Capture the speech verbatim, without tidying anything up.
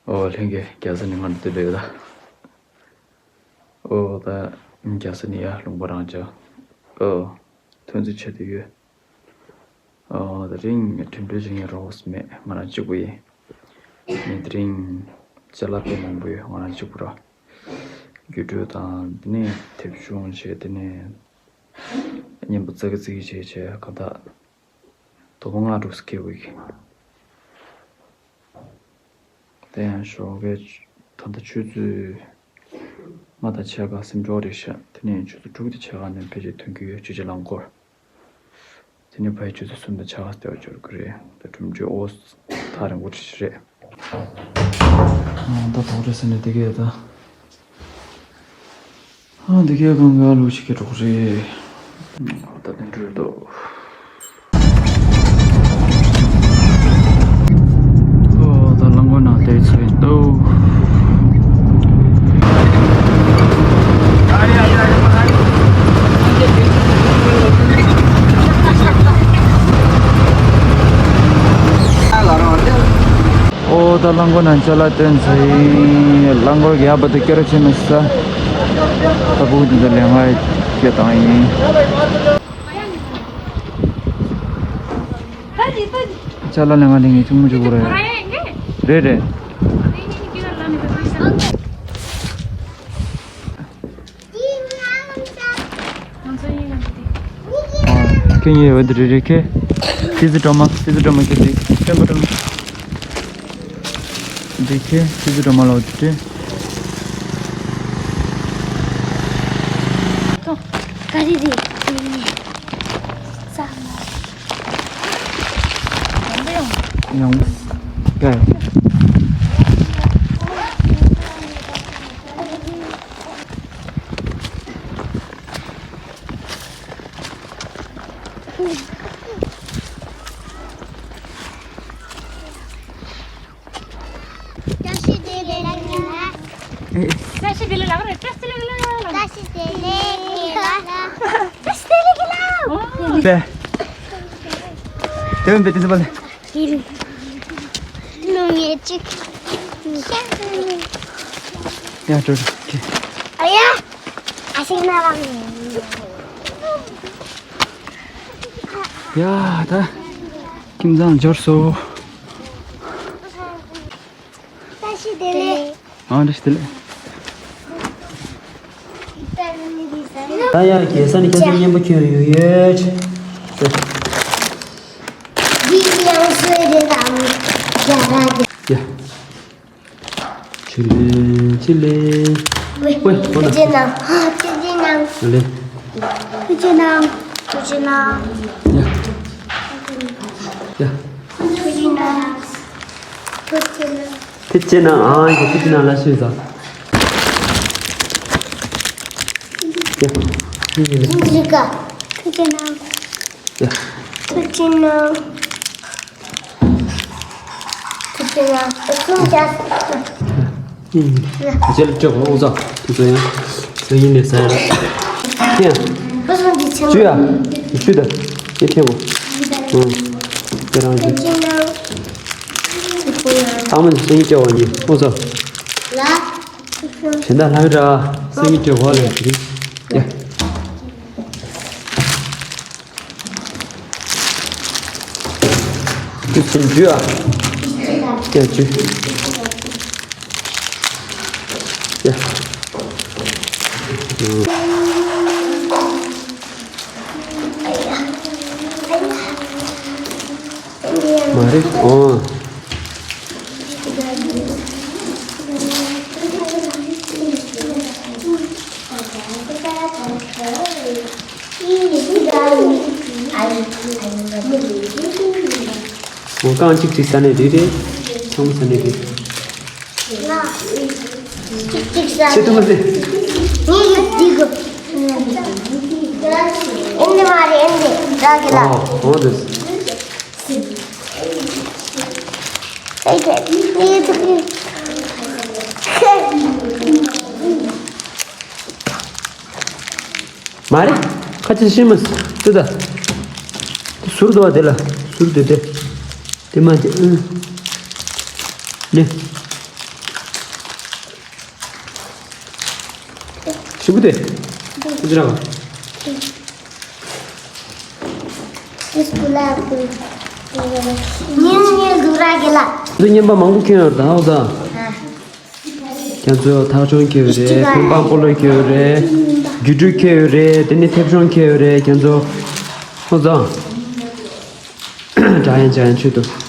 ཨོ་ལྷན་རྒྱས་རྒྱལ་ས་ནས་ང་འདི་ལས་ཡོད་ད། ཨོ་ད་རྒྱལ་ས་ནས་ཡར་ལུང་པ་རང་ཅག་ཨོ་ཐོན་རྩིས་བྱས་ཏེ་ཡོད། ཨོ་དེ་རིང་འགྲིམ་འགྲུལ་བྱེད་མཁན་རོགས་མེད། ང་རང་གཅིག་པུ་ཡིན། ངས་དེ་རིང་ཅ་ལག་དཔེ་མང་པོ་ཡོད། ང་རང་གཅིག་པུ་ར། རྒྱུ་འགྲུལ་དང་དེ་ནས་དེབ་ཆུང་བྱས། དེ་ནས་མཉེན་པ་ཙག་གི་ཙིག་གི་བྱས་བྱས་ག་ད། དོ་པོ་ལྔ་དྲུག་སྐྱེ་བའི། དེ་ཡང་ཞོགས་ཀའི་ད་ལྟ་ཆུ་ཚོད་ལྔ་དང་ཕྱེད་ཀ་ཟིན་འགྲོ་རེད་ཤག་དེ་ནས་ཆུ་ཚོད་དྲུག་དང་ཕྱེད་ཀ་ནས་ཕལ་ཆེར་ཐོན་གྱི་ཡོད། ཆུ་བཞི་རླངས་འཁོར། དེ་ནས་ཕ་ཡི་ཆུ་ཚོད་གསུམ་དང་ཕྱེད་ཀ་ལྟེ་བ་འབྱོར་གྱི་རེད། ད་གྲུབ་འབྲས་ཨོ་ཐག་རིང་པོ་ཞིག་རེད། ད་དོག་རེད་ཟེར་ནས་དེ་གས་ད། ཨ་འདི་གའི་གང་ག་ལུགས་ཤིག་གི་གྲོགས་རེད། ད་དེ་འགྲོ་འདུག་ཨོ་ད་རླངས་འཁོར་ནང་བསྡད་ཚར་ཡིན་འདུག་ཨོ་ད་རླངས་འཁོར་ནང་ཅ་ལག་བཏོན་ཚར་ཡིན། རླངས་འཁོར་གྱི་ཡག་པ་དེ་སྐྱོ་ར་ཆེ་མི་ས། ད་བུ་འདི་ཚོ་ལས་ང་སྐྱོ་བཏང་ཡིན། ཅ་ལག་ལས་ང་ལས་ངའི་ཆུང་མ་ཅིག་གོ་རེད། རེད་རེད། ཁྱེད་གཉིས་འོ་འདི་རེད་རེད་ཁྱེད། ཏི་ཙི་སྒྲོལ་མ། ཏི་ཙི་སྒྲོལ་མ་ཁྱེད་འདི་སྤྲན་པ་སྒྲོལ་མ། འདི་ཁྱེད་ཏི་ཙི་སྒྲོལ་མ་ལ་འོ་འདི་སྤྲད། ག་རེ་རེད། ཡང་། ཡ། བཀྲ་ཤིས་བདེ་ལེགས། བཀྲ་ཤིས་བདེ་ལེགས་ལབ་རེད། བཀྲ་ཤིས་བདེ་ལེགས་ལབ། བཀྲ་ཤིས་བདེ་ལེགས་ལབ། བཀྲ་ཤིས་བདེ་ལེགས་ལབ། དེ་བས་འབད་དེ་ཚོ་པ་ལས། ལོ་ངེ་གཅིག་ཡ་འགྲོ་འགྲོ། ཨ་ཡ། ཨ་ཤིག་ན་རང་། ཡ་ད། ཁྱིམ་ཚང་འབྱོར་སོང་། བཀྲ་ཤིས་བདེ་ལེགས། ཨ་བཀྲ་ཤིས་བདེ་ལེགས། ད་ཡ་རྒྱལ་ས་ནས་ཁྱེད་ཚོ་མཉེན་པ་ཁྱོད་ཡོད་ཡོད། འདི་ཡང་སོས་རེད་དམ། རྒྱ་ར་རེད། ཡ། ཆི་ལེ་ཆི་ལེ། ཝེ། ཝེ། ཐུགས་རྗེ་གནང་། ཐུགས་རྗེ་གནང་། ཨ་ལེ། ཐུགས་རྗེ་གནང་། ཐུགས་རྗེ་གནང་། ཡ། ཡ། ཐུགས་རྗེ་གནང་། ཐུགས་རྗེ་གནང་། ཐུགས་རྗེ་གནང་། ཨ་ཡ་ཐུགས་རྗེ་གནང་། ལ་ཤོད་ཟ། ཡ། ཐུགས་རྗེ་གནང་། ཐུགས་རྗེ་གནང་། ཡ། ཐུགས་རྗེ་གནང་། ཐུགས་རྗེ་གནང་། ཨ་ཁུ་ཅག་རྗེས་ལ་སྤྲད་གོ། ཨོ་ཙ་དུ་ཙ་ཡང་ཙ་ཡིན་ནས་ཟ་ཡ་ར། ཁྱེད་ཡང་ཨ་ཁུ་འདི་ཆེན་ཅུ་ཡ་ཡི་ཆུ་ད་ཁྱེད་ཁྱེད་གོ། ཨོ་ཁྱེད་རང་ཅུ། ཐུགས་རྗེ་གནང་། ཐུགས་རྗེ་གནང་། ཨ་མ་འདི་ཙ་ཡིན་སྤྲད་གོ་ནི། ཨོ་ཙ་ལ། གཞན་དག་ལྷག་ར་ཙ་ཡིན་སྤྲད་གོ་ལ་ཡ་ཅི་རིང་ཡ། དེ་ཚོ་འཇུ་ཨ། ཀྱ་འཇུ། ཀྱ། མ་རེད་ཨོ། འོ་རྐང་གཅིག་གཅིག་ཟ་ནས་རེད་རེད། ཆང་ཟ་ནས་རེད། གཅིག་གཅིག་ཟ། ཆེ་ཐུབ་མ་ཟེར། ངས་ཡིག་འདི་གི། ཨེ་འདི་མ་རེད། ཨེ་འདི་ར་གི་ལ། ཨོ་ཨོ་འདི། ཨེ་འདི་ངས་ཐུབ་ཀྱི། མ་རེད། ཁ་ཆེ་ཤི་མ་ཏུ་ད། ཟུར་དུ་བ་དེ་ལ་ཟུར་དུ་དེ། དེ་མ་དེ་ཨུ། ནི། ཆུ་བུ་དེ། ཆུ་ཅི་ར་ག། ཉིན་ཉིན་དུ་ར་གི་ལ། འདི་རྔན་པ་མང་པོ་ཁྱོན་ཡོད་ད་ཧོ་ད། ཁྱེད་ཚོ་ཐག་ཆོད་ཁྱེར་ཡོད་རེད། ཁང་པ་སྤོ་ལོ་ཁྱེར་ཡོད་རེད། རྒྱུ་འབྲུ་ཁྱེར་ཡོད་རེད། དེ་ནས་མཐེབ་གཞོང་ཁྱེར་ཡོད་རེད། ཁྱེད་ཚོ་ཧོ་ད། འདྲ་ཡང་འདྲ་ཡང་ཆུ་དུ།